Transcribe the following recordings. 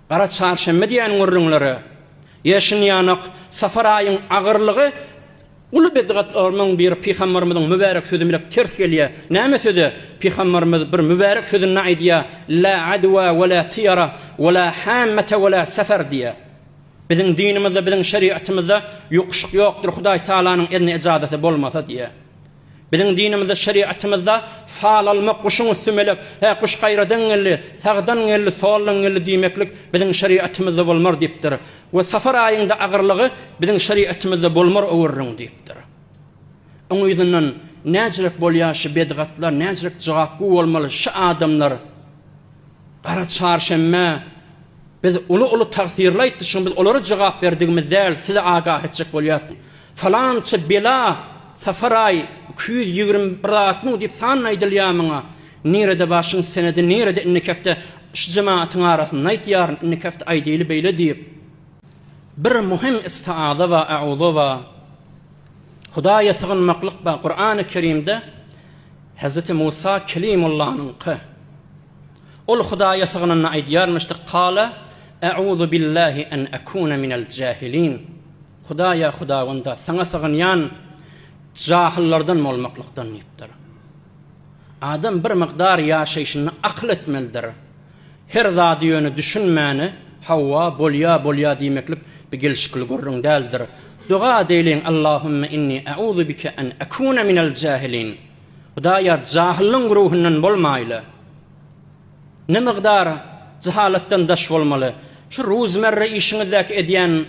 Gara çarşenbe diýen gürrüňlere, ýa şunýanak Safar aýyň agyrlygy uly bidgatlarynyň biri Pygamberimiziň mübärek sözi bilen ters gelýär. Näme sözi? Pygamberimiz bir mübärek sözünde aýdýar, La adwa we la tyýara we la hammete we la safar diýýär. Biziň dinimizde, biziň şeriatymyzda ýokuşyk ýokdur, Hudaý Tagalanyň izni ejazaty bolmasa diýýär. Biziň dinimizde, şeriatymyzda fal almak, guşuň üsti melek, hä, guş gaýradan geldi, sagdan geldi, soldan geldi diýmeklik biziň şeriatymyzda bolmar diýipdir. We safar aýyňda agyrlygy biziň şeriatymyzda bolmar öwürriň diýipdir. Oň yzyndan näçelik bolýar şu bedgatlar, näçelik jogapgü bolmaly şu adamlar. Gara çarşenbe biz uly-uly tagsyrlar aýtdy, şuň biz olara jogap berdigimiz däl, sizi agah etjek bolýas. Falança bela Safar aý 221 zat müň diýip san aýdylýar muňa. Nirede bar şuň senedi nirede indiki hepde şu jemagatyň arasynda aýtýaryn indiki hepde aýdaýly beýle diýip. Bir muhim istiaza bar auzu bar. Hudaýa sygynmaklyk bar. Kurany Kerimde Hezreti Musa Kelimullanyňky. Ol Hudaýa sygynanda aýdýarmyşdy Kala auzu billahi en akuna minel jahilin. Hudaýa Hudawanda saňa sygynýan jahyllardan bolmaklykdan diýipdir. Adam bir mykdar ýaşaýşynda akyl etmelidir. Her zady ýöne düşünmäni hawa bolýa bolýa diýmeklik bir gelşikli gürrüň däldir. Doga edeýliň Allahümme inni auzu bike en ekune minel jahilin. Hudaýa jahyllyň güruhyndan bolmaýly. Ne mykdar jahalatdan daş bolmaly. Şu ruzmerre işiňizdäki edýän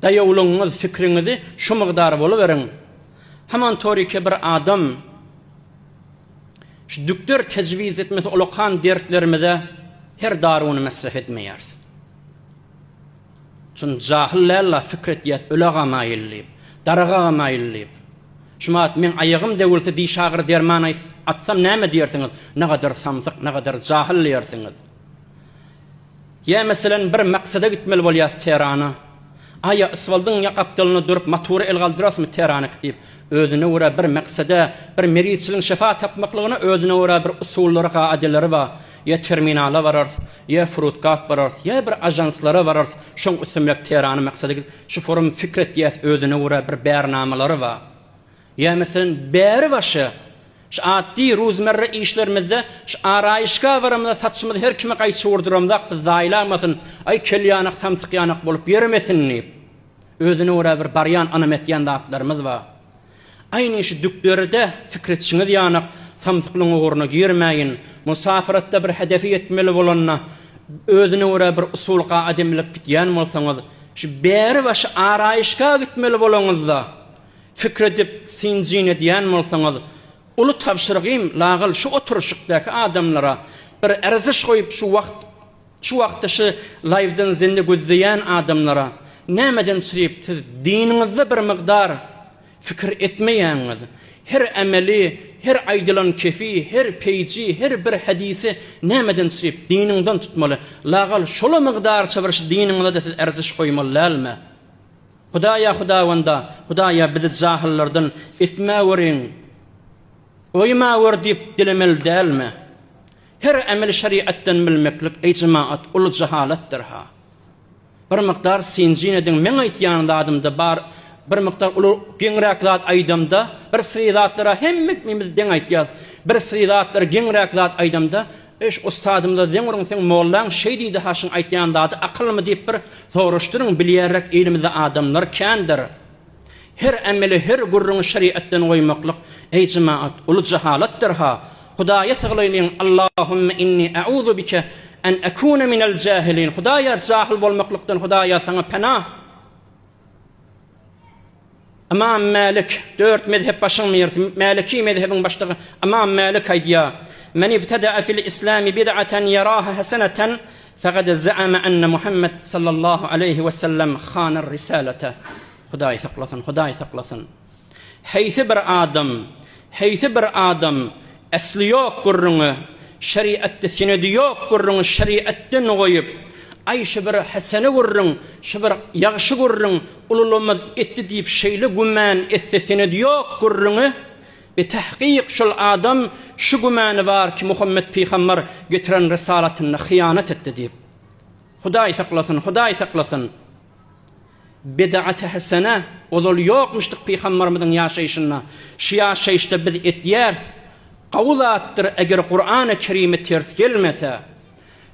daýawlygyňyz, fikriňizi şu mukdar boluberiň. Haman torike bir adam şu dükder tejwiz etmesi ulakan dertlerimize her daruny mesref etmeýäris. Şun jahyl däl-la fikr etýäs ölaga maýyl diýip, daraga maýyl diýip. Şumat meň aýagym döwülse diş agyry derman atsam näme diýersiňiz? Nagadar samsyk, nagadar jahyl diýersiňiz. Ýa meselen bir maksada gitmeli bolýas Tehrana. Aýa Iswaldyň ýa gapdalynda durup matura el galdyrasmy Tehranyk diýip. Özüne görä bir maksada, bir merizçiligiň şefa tapmaklygyna özüne görä bir usullary gaýdalary bar. Ýa terminala bararys, ýa frutgah bararys, ýa bir ajanslara bararys, şoň üstümlek Tehrana maksada gidip şu forum fikr etýäs özüne görä bir bärnamalary bar. Ýa meselem bäri başy şu addy ruzmerre işlerimizde şu araýyşga baramyzda saçymyzy her kime gaýçy urduramzak biz zaýalamasyn, aý kel ýanak samsyk ýanak bolup ýöremesin diýip. Özüne görä bir barýan ynam etýän zatlarymyz bar. Aýny şu dükderide fikr etişiňiz ýanak samsyklygyň ugruna girmäýin. Musafiratda bir hedefe ýetmeli bolanda özüne görä bir usul gaýda bilip gidýän bolsaňyz, şu bäri başy araýyşga gitmeli bolaňyzda, Pikir edip, synjyn edýän bolsaňyz, uly tabşyrygym lagyl şu oturyşykdaky adamlara bir erziş goýup şu wagt şu wagtda şu laýwdan zende gözleýän adamlara nämeden çyryp siz diniňizde bir mygdar fikir etmeýäňiz her emeli her aýdylan kefi her peýji her bir hadisi nämeden çyryp diniňden tutmaly lagal şola mygdarça bir şu diniňize-de siz erziş goýmaly dälmi? Hudaýa Hudawanda, Hudaýa bizi jahyllardan etmäweriň, goýmawer diýip dilemeli dälmi? Her emeli şeriatdan bilmeklik, eý jemagat, uly jahalatdyr-ha. Bir mukdar synjyn ediň, meň aýtýan zadymda bar, bir mukdar uly geňräk zat aýdamda, bir syry zatlara hemmemiz deň aýtýas, bir syry zatlara geňräk zat aýdamda, Eş ussadymyza zeň uruň seň mollaň şeý diýdi ha şuň aýtýan zady akylmy diýip bir soraşdyryň bilýärrek ilimizde adamlar kändir. Her emeli her gürrüňi şeriatdan goýmaklyk eý jemaat uly jahalatdyr ha Hudaýa syglaýlyň Allahümme inni auzu bike en ekune minel jahilin Hudaýa jahyl bolmaklykdan Hudaýa saňa penah Ymam Mälik, dört mezhep başyň mirsi, Mäliki mezhebiň başlygy Ymam Mälik aýdýar, Men ibteda'a fil islami bid'aten yaraha haseneten fekad za'ama enne Muhammed sallallahu aleýhi we sellem hanar risalete. Hudaý saklasyn, Hudaý saklasyn. Haýsy bir adam, haýsy bir adam Esli ýok gürrüňi, şeriatda senedi ýok gürrüňi şeriatdan goýup, aý şu bir hesene gürrüň, şu bir ýagşy gürrüň ululamyz etdi diýip şeýle gümän etse senedi ýok gürrüňi, bitahkyk şol adam şu gümäni bar ki Muhammet pygambar getiren risalatynda hyýanat etdi diýip. Hudaý saklasyn, Hudaý saklasyn. Bid'aty hasene ozal ýokmuşdyk pygambarymyzyň ýaşaýşynda. Şu ýaşaýyşda biz etýäris. Gowy zatdyr eger Kurany Kerime ters gelmese.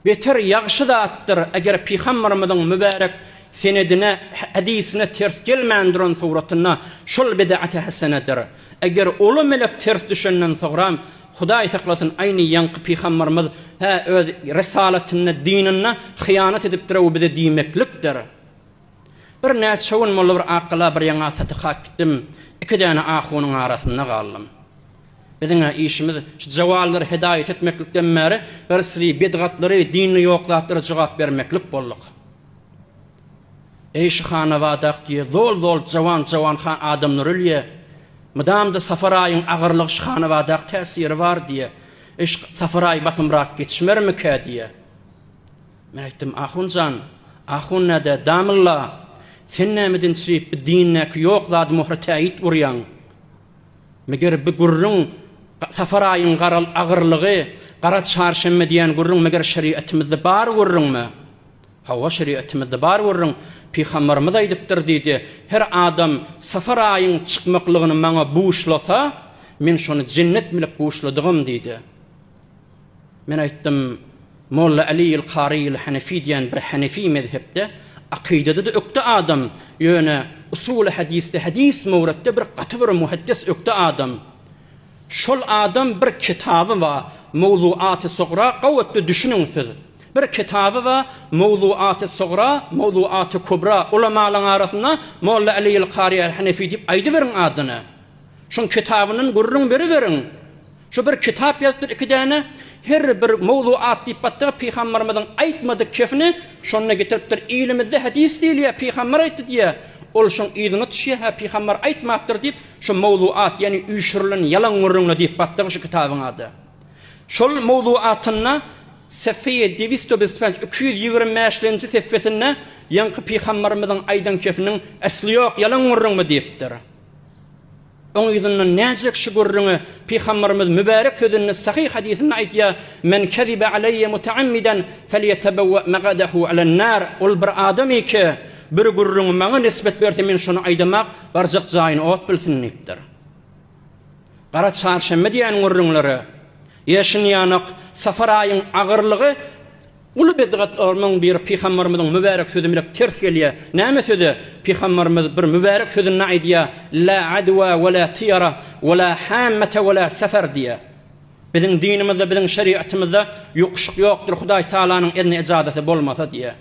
Beter ýagşy zatdyr eger pygambarymyzyň mübärek senedine, hadysine ters gelmän duran suratynda şol bid'aty hasenedir. Eger uly melek ters düşenden soňram Hudaý saklasyn aýny ýaňky pygambarymyz hä öz resalatynda dininde hyýanat edipdirow bize diýmeklikdir. Bir näçe gün boldy bir Akgala bir ýaňa satyka gitdim iki däne ahunyň arasynda galdym. Biziňä işimiz şu jawallary hedaýat etmeklikden bäri bir sri bedgatlary dinde ýok zatlara jogap bermeklik bolduk. Eý şu hanabadak diýe zol-zol jawan-jawan han adamlar ölýä. Mydamda Safar aýyň agyrlygy şu hanabadak täsiri bar diýe. Eý şu Safar aýy basymrak geçmermikä diýe. Men aýtdym, Ahun jan, ahun näde, damylla, sen nämeden çirip bi dindäki ýok zady mohra täýit urýaň? Meger bi gürrüň Safar aýyň garal agyrlygy, gara çarşenbe diýen gürrüň meger şeriatymyzda bar gürrüňmi? Hawa, şeriatymyzda bar gürrüň, Pygambarymyz aýdypdyr diýdi, Her adam Safar aýyň çykmaklygyny maňa buşlasa, men şony jennet bilip buşladygym diýdi. Men aýtdym, Molla Aliýil Karyýil Hanefi diýen bir Hanefi mezhepde, akydada-da ökde adam, ýöne usuly hadysda, hadys möwretde bir gaty bir muhaddes ökde adam. Şol adam bir kitaby bar, Mowzuaty Sugra, gawatly düşüniň siz. Bir kitaby bar, Mowzuaty Sugra, Mowzuaty Kubra, ulamalaryň arasynda Molla Aliýil Karyýil Hanefi diýip aýdyberiň adyny. Şoň kitabyndan gürrüň beriberiň. Şu bir kitap ýazypdyr iki däne, her bir mowzuat diýip batdygy pygambarymyzyň aýtmadyk kefini şonda getiripdir. Ilimizde hadys diýilýär, pygambar aýtdy diýýär. Ol şoň yzyna düşýär, hä pygambar aýtmapdyr diýip, şu mowzuat, ýagny üýşürilen ýalan gürrüňler diýip batdygy şu kitabyň ady. Şol mowzuatynda Sefeýe dewisto bispenç 225-lenji sefesinde ýaňky pygambarymyzyň aýdan kefiniň esli ýok, ýalan gürrüňmi diýipdir. Oň yzyndan näjek şu gürrüňi Pygamberimiz mübärek sözünde sahyh hadysynda aýdýar, Men kezibe aleýýe muteammiden felýetebewwe megadehu alennar, Ol bir adam ki, bir gürrüňi maňa nisbet berse men şony aýdamak, barjak jaýyny ot bilsin diýipdir. Gara çarşenbe diýen gürrüňlere, ýeşin ýanak, safar aýyň agyrlygy Uly bidgatlarynyň biri Pygamberimiziň mübärek sözi bilen ters gelýär. Näme sözi? Pygamberimiz bir mübärek sözünde aýdýar, La adwa we la tiyara we la hammete we la sefer diýýär. Biziň dinimizde, biziň şeriatymyzda ýokuşyk ýokdur, Hudaý Taalanyň izni ejazaty bolmasa diýýär.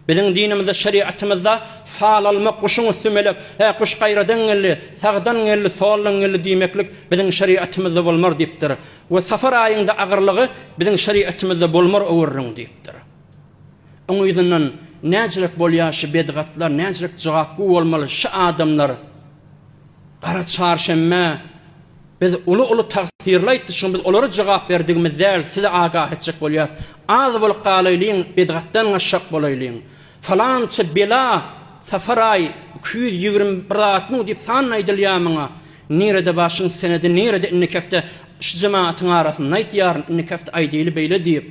Biziň dinimizde, şeriatymyzda fal almak, guşuň üsti melek, hä, guş gaýradan geldi, sagdan geldi, soldan geldi diýmeklik biziň şeriatymyzda bolmar diýipdir. We safar aýyňda agyrlygy biziň şeriatymyzda bolmar öwürriň diýipdir. Oň yzyndan näçelik bolýar şy bedgatlar, näçelik jogapgü bolmaly şy adamlar. Gara çarşenbe biz uly-uly tagsyrly aýtdy şuň biz olara jogap berdigimiz däl sizi agah etjek bolýas. Az bolup galaýlyň bedgatdan gaçjak bolaýlyň. Falança bela safar aý 221 zat müň diýip san aýdylýar muňa. Nirede başyň senedi nirede indiki hepde şu jemagatyň arasynda aýtýaryn indiki hepde aýdaýly beýle diýip.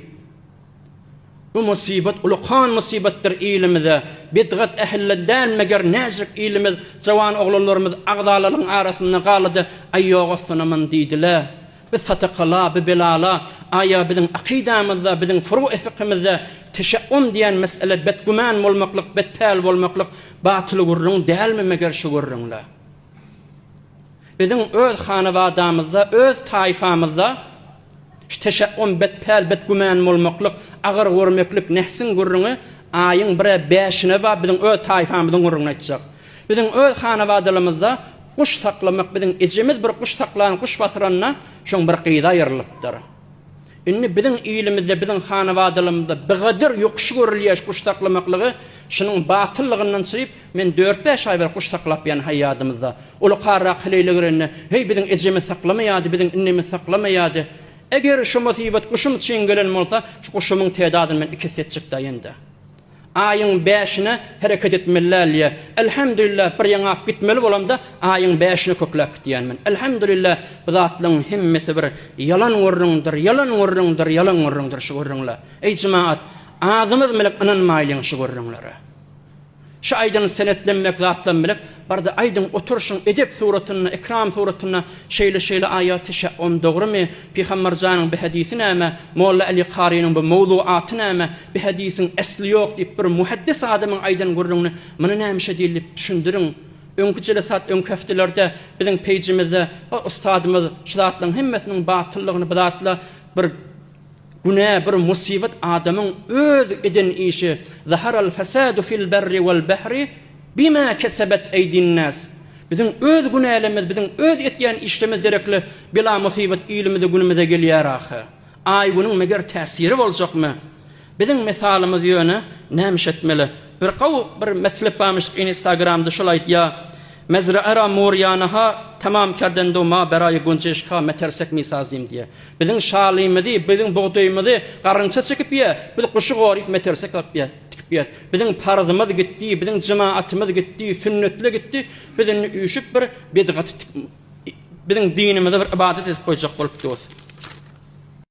Bu musybat ulukan musybatdyr ilimize. Bidgat ähli däl meger näzik ilimiz jawan oglanlarymyz agzalalygyň arasynda galydy aý ýok ossanaman diýdile. Bi satakala bi belala aýa biziň akydamyzda biziň furu-e fikhimizde teşeum diýen mesele betgüman bolmaklyk betpäl bolmaklyk batyl gürrüň dälmi meger şu gürrüňle. Biziň öz hanabadamyzda, öz taýfamyzda şu teşeum, betpäl, betgüman bolmaklyk, agyr görmeklik, nehsiň gürrüňi aýyň bire bäşine bar, biziň öz taýfamyzyň gürrüňini aýtjak. Biziň öz hanabadalamyzda guş saklamak, biziň ejemiz bir guş saklan, guş basyranda şoň bir gyzy aýrylypdyr. Indi biziň ilimizde, biziň hanabadalamyzda bigadyr ýokuş görülýär şu guş saklamaklygy, şunuň batyllygyndan çyryp, Men dört-bäş aý bäri guş saklap ýan haýýadymyzda. Ulukarrak heleýle girende, Heý, biziň ejemiz saklamaýardy, biziň innemiz saklamaýardy. Eger şu musybat guşum üçin gelen bolsa, şu guşumyň tedadyny men iki esse etjek-dä ýende. Aýyň bäşine hereket etmeli däl diýýär. Elhemdülillah, bir ýaňap gitmeli bolamda, aýyň bäşine kökläp gidýän men. Elhemdülillah, bu zatlaryň hemmesi bir ýalan gürrüňdir, ýalan gürrüňdir, ýalan gürrüňdir şu gürrüňler. Eý, jemagat! Azymyz bilip ynanmaýlyň şu gürrüňlere. Şu aýdan senetlenmek zatlam bilip, barda aýdyň oturşyň edep suratynda, ekram suratynda şeýle şeýle aýaty şeom dogrymy, Pygamberjanyň bi hadysy näme, Molla Äli Karynyň bu mowzuaty näme, bi hadysyň esli ýok diýip bir muhaddis adamyň aýdan gürrüňini muny nämişe diýil diýip düşündiriň. Öňki jelesat öňki heftelerde biziň peýjimizde ustadymyz şu zatlaryň hemmesiniň batyllygyny bu zatla bir Günä bir musybat adamyň öz eden işi Zaharal fesadu fil berri wal bahri bima kesebet eýdin nas Biziň öz günälerimiz biziň öz etýän işlerimiz derekli bela musybat ilimize günümize gelýär ahy. Aý günüň meger täsiri boljakmy? Biziň mysalymyz ýöne nämiş etmeli? Bir gowy bir metlep barmyş instagramda şol aýtýa Mezraera murýanaha tamam kerdendo ma beraýy gunjeşka metersek misazim diýe. Biziň şalymyzy, biziň bugdaýymyzy garynça çekip ýe, biz guşy goryp metersek alyp ýe, tikip ýe. Biziň parzymyz gitdi, biziň jemaatymyz gitdi, sünnetli gitdi. Biz indi üýşüp bir bedgaty biziň dinimize bir ybadat edip goýjak bolup durus.